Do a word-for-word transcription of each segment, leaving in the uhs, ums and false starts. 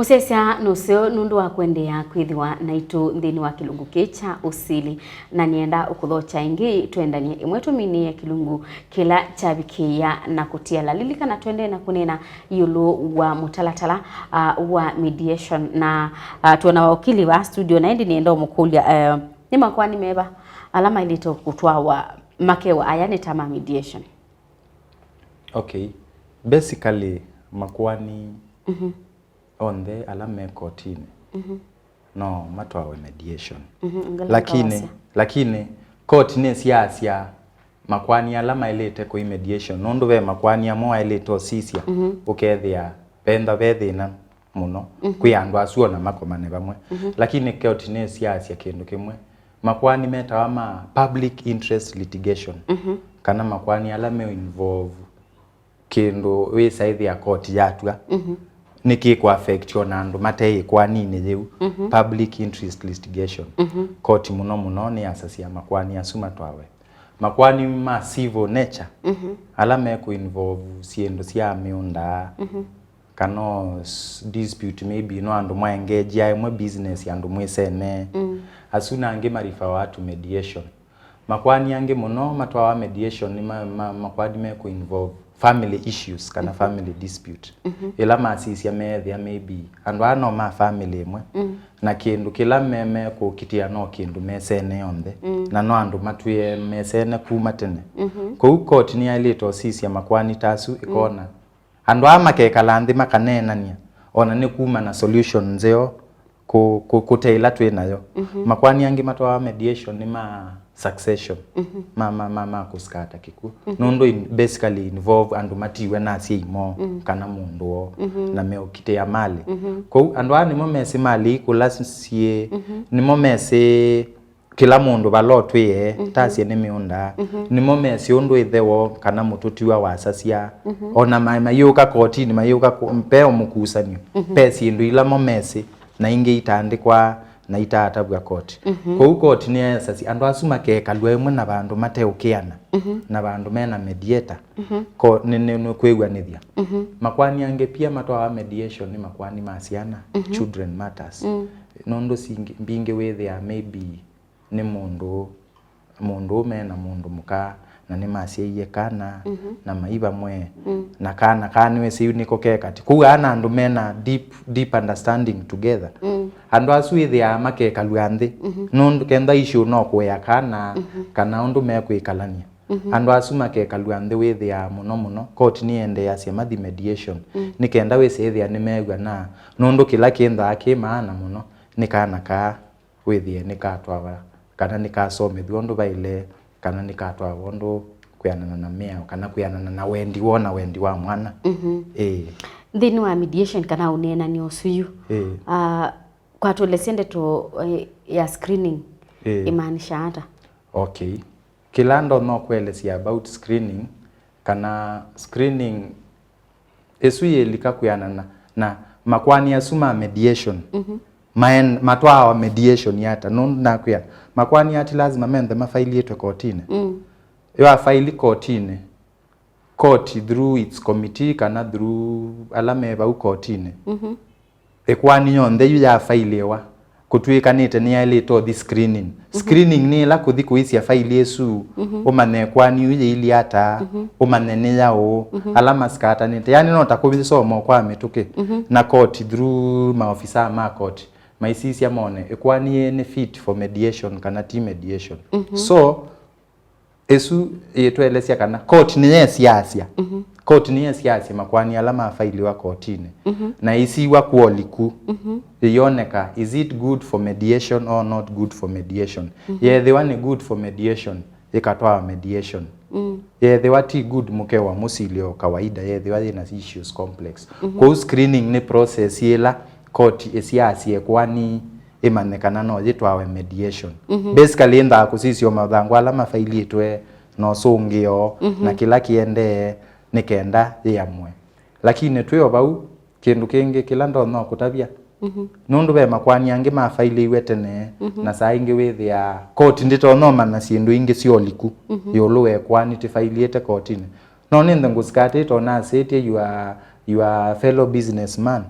Mũsyaĩĩsya nũseo nũndũ wa kũendeea kwĩthĩwa naitũ nthĩnĩ wa kĩlungu kĩĩ kya ũsili, na nĩenda ũkũthokya ĩngĩ tũendany'e ĩmwe tũminĩĩe kĩlungu kĩla kyavikĩĩa na kũtiala. Lilikana tũendee na kũneena ĩũlũ wa mũtalatala, ah, wa mediation, na, ah, twĩna wakili vaa studio, na ĩndĩ nĩenda ũmũkũlya, eh, nĩ makoani meva ala maĩlĩte kũtwawa makewa aya nĩ ta ma mediation? Okay. Basically, makoani Mhm. onthe ala me kotinĩ Mhm. no matwawe mediation. Mhm, ngalĩka Lakini, wasya. lakini koti nĩsiasya makoani ala maĩlĩte kũi mediation, nũndũ ve makoani amwe waĩlĩte ũsisya, Mhm. ũkethĩa venda ve thĩna mũno Mhm. kwĩ andũ asu ona makomane vamwe. Mhm. Lakini koti nĩsiasya kĩndũ kĩmwe, makoani metawa ma public interest litigation, Mhm. kana makoani ala me involve kĩndũ wĩsa ĩthĩa koti yatw'a Mhm. nĩkĩkũ affect ona andũ mate ĩkoaninĩ yĩu, Mhm. public interest litigation. Mhm. Koti mũno mũno nĩyasasya makoani asu matwawe. Makoani ma civil nature, Mhm. ala mekũ involve syĩndũ sya mĩũnda, Mhm. kana o s- dispute maybe no andũ mwaengejia ĩmwe business andũ mwĩsene. Mm. Asu na angĩ marifawa to mediation. Makoani angĩ mũno matwawa mediation nĩ ma, ma, makoani mekũ involve family issues kana Mhm. family dispute. Mhm. Ĩla masisya meethĩa maybe andũ aa no ma family ĩmwe, Mm. na kĩndũ kĩla me, mekũkitĩa no kĩndũ mesene onthe, Mm. na no andũ matwĩe mesene kuma tene. Mhm. Kwoou koti nĩyaĩlĩte ũsisya makoani ta asu, Mm. ĩkona andũ aa makekala nthĩ makaneenany'a, ona nĩ kuma na solution nzeo kũ, kũ, kũte ĩla twĩ nayo. Mhm. Makoani angĩ matwawa mediation nĩ ma succession, Mhm. ma, ma, ma, ma kũskata kĩkw'ũ. Mhm. Nũndũ in, basically involve andũ matiwe na asyai moo, Mm. kana mũndũ woo, Mhm. na meũkitĩa malĩ. Mhm. Kwoou andũ aa nĩmo mesĩ malĩ ikũla syĩ, Mhm. nĩmo mesĩ kĩla mũndũ vala ũtwĩe, Mhm. tasye nĩ mĩũnda, Mhm. nĩmo mesĩ ũndũ ĩthe woo kana mũtũtiwa wasasya. Mhm. Ona ma, mayũka kotinĩ, mayũka kũ, pe ũmũkusanyo, Mhm. pe syĩndũ ila mo mesĩ, na ingĩ itaandĩkwa na itaatavw'a koti. Mhm. Kwoou koti nĩyasasya andũ asu makekalw'a ĩmwe na vandũ mateũkĩana, Mhm. na vandũ mena mediator, Mhm. ko, nĩ, nĩ, nĩ kwĩw'anĩthya. Mhm. Makoani angĩ pia matwawa mediation nĩ makoani ma syana, Mhm. children matters. Mm. Nũndũ singĩ, mbingĩ wĩthĩaa maybe nĩ mũndũ, mũndũũme na mũndũ mũka, na nĩmasyaie kana, Mhm. na mai vamwe, Mm. na kana kaa nĩwĩsĩ yu nĩko ke katĩ. Kwoou aa na andũ mena deep, deep understanding together. Mm. Andũ asu ĩthĩaa makekalw'a nthĩ, Mhm. nũndũ kenda issue no kũea kana, Mhm. kana ũndũ mekwĩkalany'a. Mhm. Andũ asu makekalw'a nthĩ wĩthĩaa mũno mũno, koti nĩyendeeasya mathi mediation, Mm. nĩ kenda wĩsĩ ĩthĩa nĩmeew'ana, nũndũ kĩla kĩnthaa kĩ maana mũno nĩ kana kaa wĩthĩe nĩkatwawa, kana nĩkasomethw'a ũndũ vaĩle, kana nĩkatwawa ũndũ kwĩanana na mĩao, kana kwĩanana na wendi woo na wendi wa mwana. Mhm. Ĩĩ. Nthĩnĩ wa mediation kana ũneenany'o ũsu yu, Ĩĩ. ah, kwatũelesya ndeto, eh, ya screening Ĩĩ. ĩmaanisha ata? Okay. Kĩla ndonya kũelesya about screening, kana screening ĩsu yĩlika kwĩanana na makoani asu ma mediation. Mhm. Maen-, matwaawa mediation ata? Nũndũ nakwĩa, makoani ati lazima menthe mafailĩtwe kotinĩ. Mm. Yo afaili kotinĩ, koti through its committee kana through ala me vau kotinĩ. Mhm. Ĩkoani yonthe yu yafailĩwa, kũtw'ĩkanĩte nĩyaĩlĩte ũthi screening. Mhm. Screening nĩ ĩla kũthi kũisya faili ĩsu, Mhm. ũmanye ĩkoani yu yĩilyĩ ata, Mhm. ũmanye nĩ yaũ, Mhm. ala masikatanĩte. Yani no ta kũvisoma kwa mĩtũkĩ, Mhm. na koti through maofisa ma koti maisisya mone ĩkoani yĩĩ nĩ fit for mediation kana ti mediation. Mhm. So, ĩsu yĩtũelesya kana koti nĩyesiasya. Mhm. Koti nĩyesiasya makoani ala mafailiwa kotinĩ. Mhm. Na ĩsiwa kwoliku. Mhm. Ĩyoneka, is it good for mediation or not good for mediation? Mhm. Yethĩwa nĩ good for mediation, ĩkatwawa mediation. Mm. Yethĩwa ti good, mũkewa mũsilye o kawaida, yethĩwa yĩna issues complex. Mhm. Kwoou screening nĩ process yĩla koti ĩsiasya ĩkoani ĩmanye kana no yĩtwawe mediation. Mhm. Basically, ĩendaa kũsisya o mathangũ ala mafailĩtwe, na ũsũngĩo, Mhm. na kĩla kĩendee, nĩ kenda yĩamwe. Lakini twĩ o vau, kĩndũ kĩngĩ kĩla ndonya kũtavya, Mhm. nũndũ ve makoani angĩ mafailĩiwe tene, Mhm. na saa ingĩ wĩthĩaa koti ndĩtonya ũmanya syĩndũ ingĩ syoliku Mhm. ĩũlũ wa ĩkoani tĩfailĩte kotinĩ. No nĩnthe ngũsikatĩte o nasĩtye your, your fellow businessman.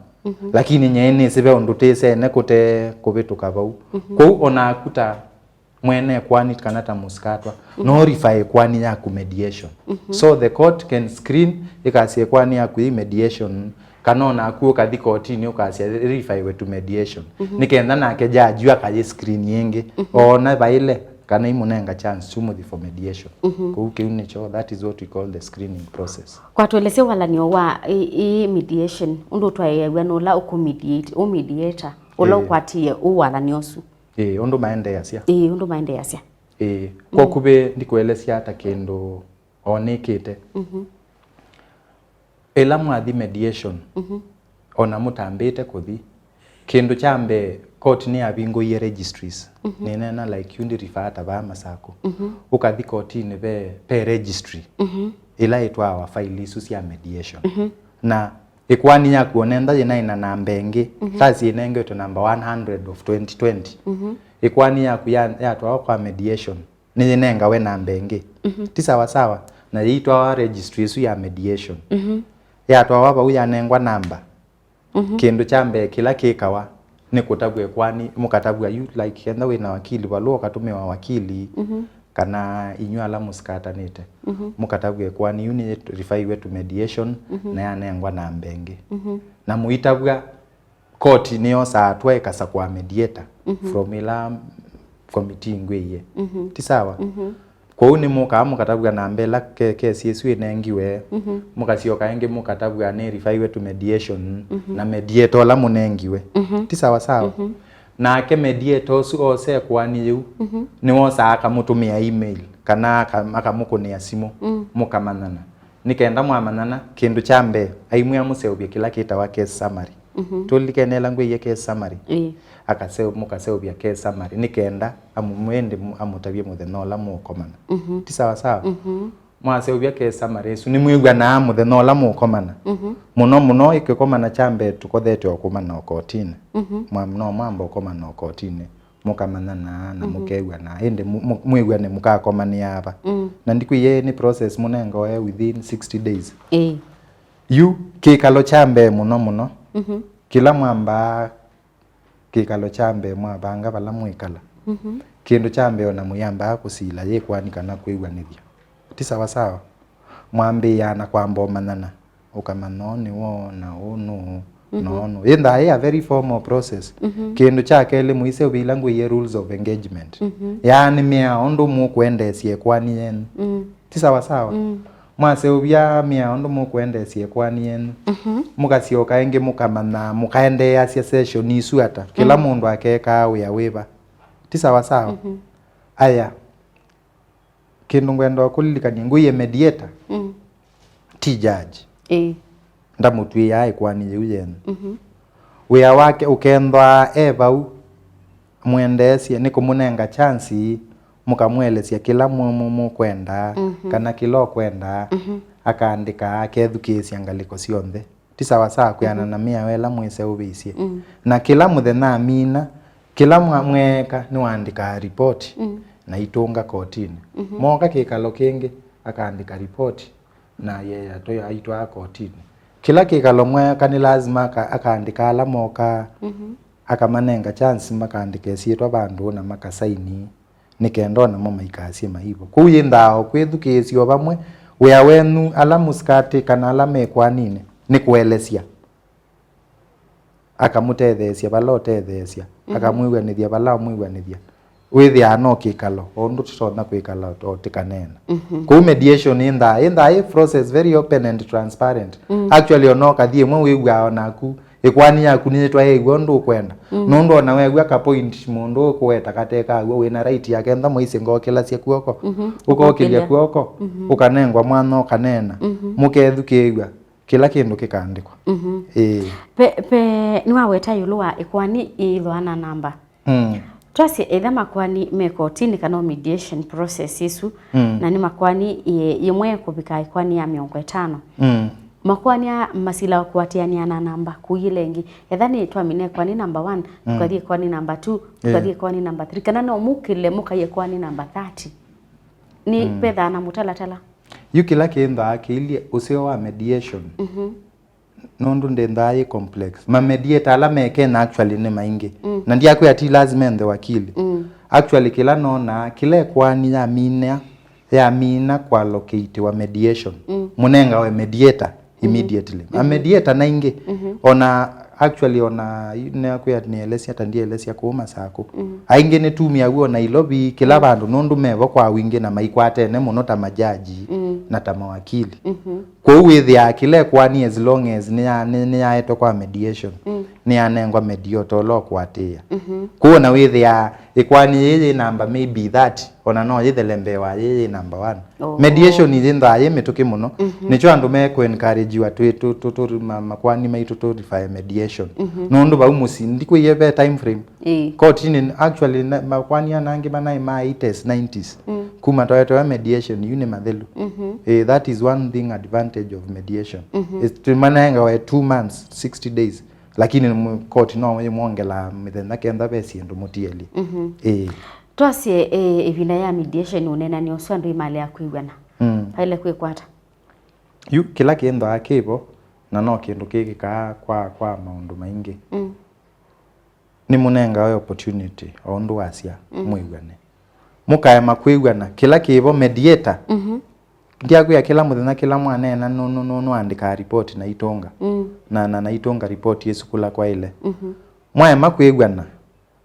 Lakini nyie nĩsĩ ve ũndũ tĩsene kũte kũvĩtũka vau. Kwoou onaku ta mwene ĩkoani kana ta mũsikatwa, no refer ĩkoani yaku mediation. So the court can screen, ĩkasya ĩkoani yaku yĩ mediation, kana onaku ũkathi kotinĩ ũkasya refer iwe to mediation. Nĩ kenda nake judge yu akayĩ screen ĩngĩ, oona vaĩle kana imũnenga chance tu mũthi for mediation. Kwoou kĩu nĩkyo, that is what we call the screening process. Kwatũelesya walany'o wa ĩ, ĩ mediation, ũndũ ũtwaĩaw'a nĩ ũla ũkũ mediate, ũ mediator, ũla Ĩĩ. ũkwatie ũ walany'o ũsu. Ĩĩ, ũndũ maendeeasya. Ĩĩ, ũndũ maendeeasya. Ĩĩ, kwa ũkuvĩ ndikũelesya ata kĩndũ o nĩkĩte. Ĩla mwathi mediation, ona mũtambĩte kũthi, kĩndũ kya mbee, court nĩyavingũie registries. Nĩneena like yu ndĩrifaa ta vaa Masakũ. Ũkathi kotinĩ ve, ve registry ĩla ĩtwaawa file isu sya mediation. Na ĩkoani yaku onentha yĩnaĩ na namba ĩngĩ, ta syĩnengetwe namba one hundred of twenty twenty. Ĩkoani yaku ya- yatwawa kwa mediation, nĩyĩnengawe namba ĩngĩ. Ti sawa sawa na yĩitwawa registry ĩsu ya mediation. Yatwawa vau yanengwa namba. Kĩndũ kya mbee kĩla kĩkawa nĩ kũtavw'a ĩkoani, mũkatavw'a yu, like, kenda wĩ na wakili, valũa ũkatũmĩwa wakili, kana inyw'ĩ ala mũsikatanĩte, mũkatavw'a ĩkoani yu nĩyĩrifaiwe to mediation, na yanengwa namba ĩngĩ. Na mũitavw'a, koti nĩyosaa hatua ĩkasakũa mediator from ĩla committee ngwĩie. Ti sawa? Kwoou nĩmũkaa mũkatavw'a namba ĩla ke- kesi ĩsu ĩnengiwe, mũkasyoka ĩngĩ mũkatavw'a nĩrifaiwe to mediation, na mediator ũla mũnengiwe. Ti sawa sawa? Nake mediator ũsu oosa ĩkoani yĩu, nĩwosaa akamũtũmĩa email, kana aka- akamũkũnĩa simũ, mũkamanyana. Nĩ kenda mwamanyana, kĩndũ kya mbee, aimwĩa mũseũvye kĩla kĩtawa case summary. Tũlilikene ĩla ngwĩie case summary. Ĩĩ. Akaseo- mũkaseũvya case summary nĩ kenda amũmwende mu- amũtavye mũthenya ũla mũũkomana. Ti sawa sawa? Mwaseũvya case summary ĩsu, nĩmwĩw'anaa mũthenya ũla mũũkomana. Mũno mũno ĩkĩkomana kya mbee tũkothete o kũmana o kotinĩ. Mwa- no mwamba ũkomana o kotinĩ, mũkamanyana na mũkew'ana. Ĩndĩ mu- mu- mwĩw'ane mũkakomanĩa ava. Na ndikwĩie nĩ process mũnengawe within sixty days. Ĩĩ. Yu kĩkalo kya mbee mũno mũno, kĩla mwambaa kĩkalo kya mbee mwavanga vala mwĩkala, kĩndũ kya mbee ona mũyambaa kũsila yĩkwani kana kwĩw'anĩthya. Ti sawa sawa? Mwambĩĩaa na kwamba ũmanyana, ũkamanya ũũ nĩ woo na ũũ nũũ na ũũ nũũ. Yĩthaa yĩ a very formal process. Kĩndũ kya kelĩ, mũiseũvya ila ngwĩie rules of engagement. Yaani mĩao ũndũ mũkwendeesya ĩkwani yenyu. Ti sawa sawa? Mwaseũvya mĩao ũndũ mũkwendeesya ĩkwani yenyu, mũkasyoka ĩngĩ mũkamanya mũkaendeeasya session isu ata, kĩla mũndũ akekaa wĩa wĩva. Ti sawa sawa? Aya, kĩndũ ngwenda kũlilikany'a, ngwĩie mediator ti judge. Ĩĩ. Ndamũtw'ĩĩaa ĩkwani yĩu yenyu. Wĩa wake ũkethwa e vau, mwendeesye nĩ kũmũnenga chance, mũkamũelesya kĩla mũ- mũ- mũkwenda, kana kĩla ũkwenda, akaandĩka, akethukĩĩsya ngalĩko syonthe. Ti sawa sawa kwĩana na mĩao ĩla mwĩseũvĩisye. Na kĩla mũthenya amina, kĩla mwa- mweeka nĩwaandĩkaa ripoti na itũnga kotinĩ. Mooka kĩkalo kĩngĩ, akaandĩka ripoti na yea tũyo aitwaa kotinĩ. Kĩla kĩkalo mweeka nĩ lazima aka- akaandĩka ala mokaa, akamanenga chance makaandĩka ĩsyĩtwa vandũ na makasaini, nĩ kenda o namo maikasye maivo. Kwoou yĩnthaa o kwĩthukĩĩsya o vamwe, wĩa wenyu ala mũsikatĩ kana ala me kwaninĩ nĩ kũelesya. Akamũtetheesya vala ũtetheesya, akamwĩw'anĩthya vala amwĩw'anĩthya. Wĩthĩaa no kĩkalo, o ũndũ tũtonya kwĩkala o tũkaneena. Kwoou mediation ĩnthaa, ĩnthaa ĩ process very open and transparent. Actually, ona ũkathi ĩmwe wĩw'aa o naku ĩkwani yaku nĩyĩtwaĩĩw'a ũndũ ũkwenda. Nũndũ ona weew'a ka point mũndũ ũkũweta katekaw'a, wĩ na right ya kenda mwaisye ngokĩlasya kw'oko. Ũkokĩlya kw'oko, ũkanengwa mwanya ũkaneena. Mũkethukĩĩw'a, kĩla kĩndũ kĩkaandĩkwa. Ĩĩ. Pe- pe- nĩwaweta ĩũlũ wa ĩkwani ĩithwa na namba. Twasye ethĩwa makoani me kotinĩ kana o mediation process ĩsu, na nĩ makoani ĩ- yĩmwe kũvika ĩkoani ya mĩongo ĩtano. Makoani aa masila kũatĩanĩa na namba kũiĩla ĩngĩ. Ethĩwa nĩ twamina ĩkoani number one, tũkathi ĩkoani number two, tũkathi ĩkoani number three, kana no mũkĩle mũkai ĩkoani number thirty. Nĩ vethaa na mũtalatala. Yu kĩla kĩnthaa kĩilye ũseo wa mediation. Nũndũ ndĩ nthayĩ complex. Ma mediator ala me Kenya actually nĩ maingĩ. Mm. Na ndiakwĩa ti lazima enthe wakili. Mm. Actually, kĩla nonaa, kĩla ĩkoani yamina, yamina kũallocatiwa mediation, mm, mũnengawe mediator, mm-hmm, immediately. Mm-hmm. A mediator naingĩ, mm-hmm, ona actually ona yu-, nĩakwĩa nĩelesya ta ndielesya kũu Masakũ. Mm-hmm. Aingĩ nĩtumĩaw'a o Nairobi, kĩla, mm, vandũ, nũndũ mevo kwa wingĩ na maikwatene mũno ta majaji, mm, na ta mawakili. Mm-hmm. Kwoou wĩthĩaa kĩla ĩkoani, as long as nĩya-, nĩ-, nĩyaetwe kwa mediation, mm, nĩyanengwa mediator ũla ũkũatĩĩa. Mhm. Kwoou ona wĩthĩaa ĩkoani yĩĩ yĩ namba maybe thirty, ona no yĩthele mbee wa yĩĩ yĩ number one. Oh. Mediation yĩthĩaa yĩ mĩtũkĩ mũno. Mhm. Nĩkyo andũ mekũ encouragewa twĩ, tũ, tũ, tũ, ma-, makoani maitũ tũ refer mediation. Mhm. Nũndũ vau mũsyĩ, ndikwĩie ve time frame. Ĩĩ. Kotinĩ, actually, na, makoani ana angĩ manaĩ ma eighties, nineties. Mm. Kuma twaetawa mediation, yu nĩ mathelu. Mhm. Ĩĩ, that is one thing advantage of mediation. Mhm. Is tũmanengawe two months, sixty days. Lakini mũ-, koti no ĩmwongela mĩthenya kenda ve syĩndũ mũtielye. Mhm. Ĩĩ. Twasye, eh, ĩvinda ya mediation ũneenanĩa ũsu andũ ĩmalea kwĩw'ana. Mm. Vaĩle kwĩkwata. Yu, kĩla kĩthĩawa kĩvo, na no kĩndũ kĩkĩkaa kwa, kwa maũndũ maingĩ. Mm. Nĩmũnengawe opportunity, o ũndũ wasya, mhm, mwĩw'ane. Mũkaema kwĩw'ana, kĩla kĩvo mediator. Mhm. Ndiakwĩa kĩla mũthenya, kĩla mwaneena nũ-, nũ-, nũ-, nũandĩkaa report na itũnga. Mm. Na, na, na itũnga report ĩsu kũla kwaĩle. Mhm. Mwaema kwĩw'ana,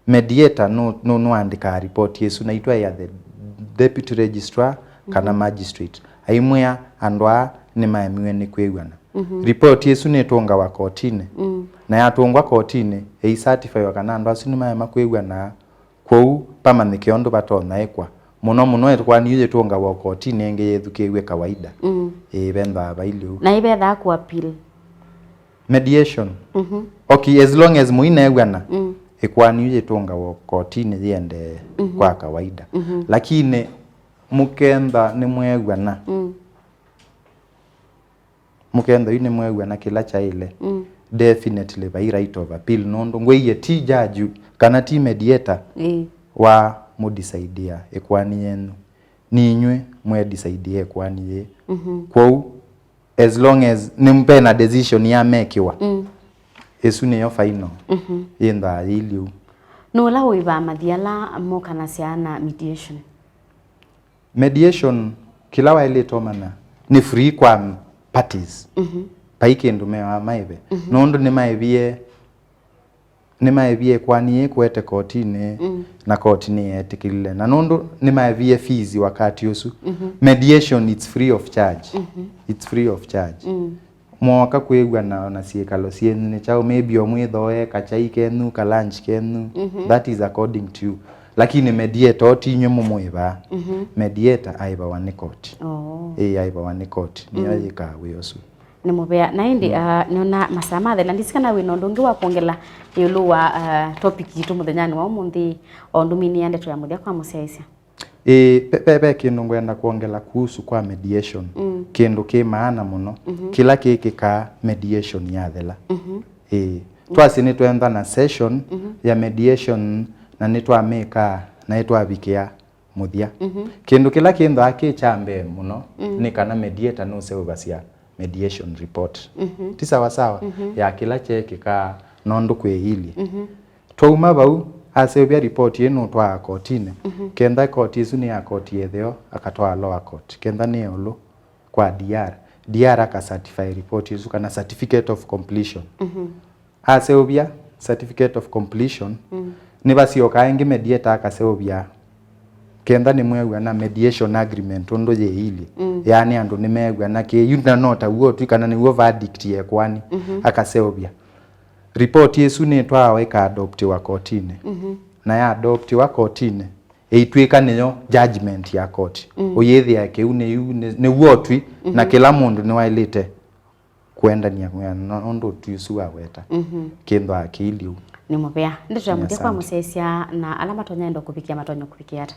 mediator nũ-, nũ-, nũandĩkaa report ĩsu, naitũ aĩa the deputy registrar kana, mhm, magistrate. Aimwĩa andũ aa nĩmaemiwe nĩ kwĩw'ana. Mhm. Report ĩsu nĩtũngawa kotinĩ. Mm. Na yatũngwa kotinĩ, ĩicertifywa kana andũ asu nĩmaema kwĩw'ana, kwoou vamanyĩke ũndũ vatonya ĩkwa. Mũno mũno ĩkoani yu yĩtũngawa kotinĩ ĩngĩ yĩthukĩĩw'e kawaida. Mm. Ĩĩ, vethĩawa vailye ũu. Na ĩvethaa kũ appeal? Mediation. Mhm. Okay, as long as mũineew'ana, mm, ĩkoani yu yĩtũngawa kotinĩ yĩendee, mhm, kwa kawaida. Mhm. Lakini mũkenda nĩmweew'ana, mm, mũkenda yu nĩmweew'ana kĩla kyaĩle, mm, definitely vai right of appeal, nũndũ ngwĩie ti judge yu, kana ti mediator, ĩĩ, wa mũdecidia ĩkoani yenyu. Ninyw'ĩ mwedecidia ĩkoani yĩĩ. Mhm. Kwoou, as long as nĩ, vena decision yamekĩwa, mm, ĩsu nĩyo final, mhm, yĩthĩawa yĩilyĩ ũu. Nũũ ũla ũĩvaa mathi ala mokanasya na mediation? Mediation, kĩla waĩlĩte ũmanya, nĩ free kwa parties. Mhm. Vai kĩndũ meaa maĩve. Mhm. Nũndũ nĩmaĩvie, nĩmaĩvie ĩkoani yĩĩ kũete kotinĩ, mm, na koti nĩyeetĩkĩlile. Na nũndũ nĩmaĩvie fees wakati ũsu, mhm, mediation, it's free of charge. Mhm. It's free of charge. Mm. Mwooka kwĩw'ana na syĩkalo syenyu nĩ kyaũ? Maybe o mwĩthooe kakyai kenyu, ka lunch kenyu. Mhm. That is according to you. Lakini mediator ti inyw'ĩ mũmũĩvaa. Mhm. Mediator aĩvawa nĩ koti. Oh. Ĩĩ, aĩvawa nĩ koti. Nĩyo, mm, yĩkaa wĩa ũsu. Nĩ mũvea. Na ĩndĩ, mm, ah, nĩona masaa mathela. Ndisi kana wĩ na ũndũ ũngĩ wa kwongela ĩũlũ wa, ah, topic yitũ mũthenyanĩ wa ũmũnthĩ, o ndũmĩnĩa ndeto ya mũthya kwa mũsyaĩĩsya? Ĩĩ, ve, ve, ve kĩndũ ngwenda kwongela kuhusu kwa mediation. Mm. Kĩndũ kĩ maana mũno. Mhm. Kĩla kĩkĩkaa mediation yathela. Mhm. Ĩĩ. Mm. Twasye nĩtwenda na session, mhm, ya mediation, na nĩtwamĩkaa, na nĩtwavikĩa mũthya. Mhm. Kĩndũ kĩla kĩthĩawa kĩ kya mbee mũno, mm, nĩ kana mediator nũseũvasya mediation report. Mhm. Ti sawa sawa, mhm, ya kĩla kyeekĩkaa nũndũ kwĩilyĩ. Mhm. Twauma vau, aseũvya report ĩĩ nũtwaa kotinĩ. Mhm. Kenda koti ĩsu nĩ ya koti ya ĩtheo, akatwaa lower court. Kenda nĩ ĩũlũ kwa D R, D R aka certify report ĩsu kana certificate of completion. Mhm. Aseũvya certificate of completion, mm, nĩvasyokaa ĩngĩ mediator akaseũvya kenda nĩmweew'ana mediation agreement ũndũ yĩilyĩ. Mm. Yaani andũ nĩmeew'ana kĩ, yu na no taw'o tu kana nĩw'o verdict ya ĩkoani, mhm, akaseũvya. Report ĩsu nĩtwaawa ĩka adoptiwa kotinĩ. Mhm. Na ya adoptiwa kotinĩ, ĩitw'ĩka nĩyo judgment ya koti. Mm. Ũyĩthĩa kĩu nĩ yu, nĩ, nĩw'o twi, na, mhm, kĩla mũndũ nĩwaĩlĩte kũendany'a wĩa na ũndũ ũtwi ũsu waweta. Mhm. Kĩthĩawa kĩilyĩ ũu. Nĩ mũvea. Ndeto ya mũthya kwa, asante, mũsyaĩĩsya na ala matonya enda kũvikĩa matonya kũvikĩa ata?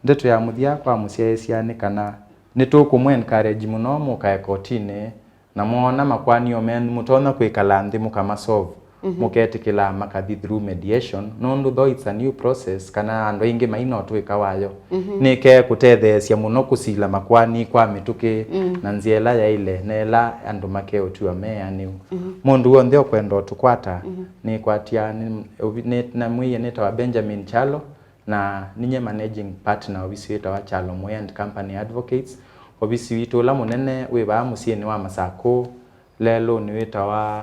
Ndeto ya mũthya kwa mũsyaĩĩsya nĩ kana nĩtũkũmũ encourage mũno mũkae kotinĩ, na mwoona makoani o menyu mũtonya kwĩkala nthĩ mũkamasolve, Mhm. Mũketĩkĩla makathi through mediation, nũndũ though it's a new process, kana andũ aingĩ maina ũtũĩka wayo, mhm, nĩke kũtetheesya mũno kũsila makoani kwa mĩtũkĩ, mm, na nzĩa ĩla yaĩle, na ĩla andũ makeũtw'a meanĩu. Mhm. Mũndũ w'onthe ũkwenda ũtũkwata, mhm, nĩkwatya, nĩ, ũvi-, nĩ, namwĩie nĩtawa Benjamin Kyalo, na ninye managing partner ovisi wĩtawa Kyalo Mwea and Company Advocates. Ovisi witũ ũla mũnene wĩ vaa mũsyĩnĩ wa Masakũ, lelũnĩ wĩtawa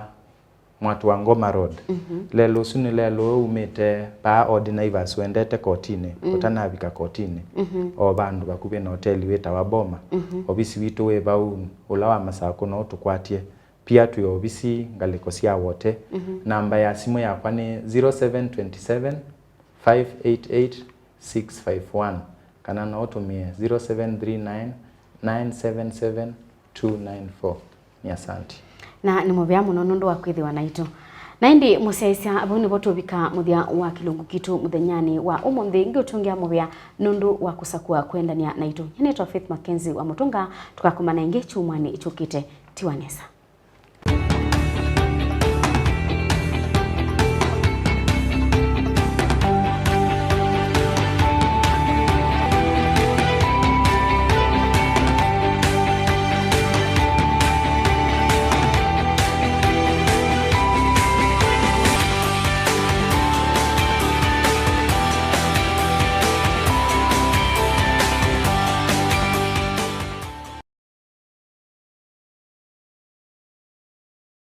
Mwatũ wa Ngoma Road. Mhm. Lelũ ũsu nĩ lelũ ũmĩte vaa Old Naivas wendete kotinĩ, mm, ũtanavika kotinĩ. Mhm. O vandũ vakuvĩ na hoteli wĩtawa Boma. Mhm. Ovisi witũ wĩ vau, ũla wa Masakũ no ũtũkwatye. Pia twĩ ovisi ngalĩko sya Wote. Mhm. Namba ya simũ yakwa nĩ zero seven twenty seven, five eight eight, six five one, kana no ũtũmĩe zero seven three nine, nine seven seven, two nine four. Nĩ asante. Na nĩ mũvea mũno nũndũ wa kwĩthĩwa naitũ. Na ĩndĩ mũsyaĩĩsya, vau nĩvo tũvika mũthya wa kĩlungu kitũ mũthenyanĩ wa ũmũnthĩ. Ngĩũtũngĩa mũvea nũndũ wa kũsakũa kwendania naitũ. Nyie nĩtwa Faith Mackenzie wa Mũtũnga, tũkakomana ĩngĩ kyumwanĩ kyũkĩte. Tiwa nesa.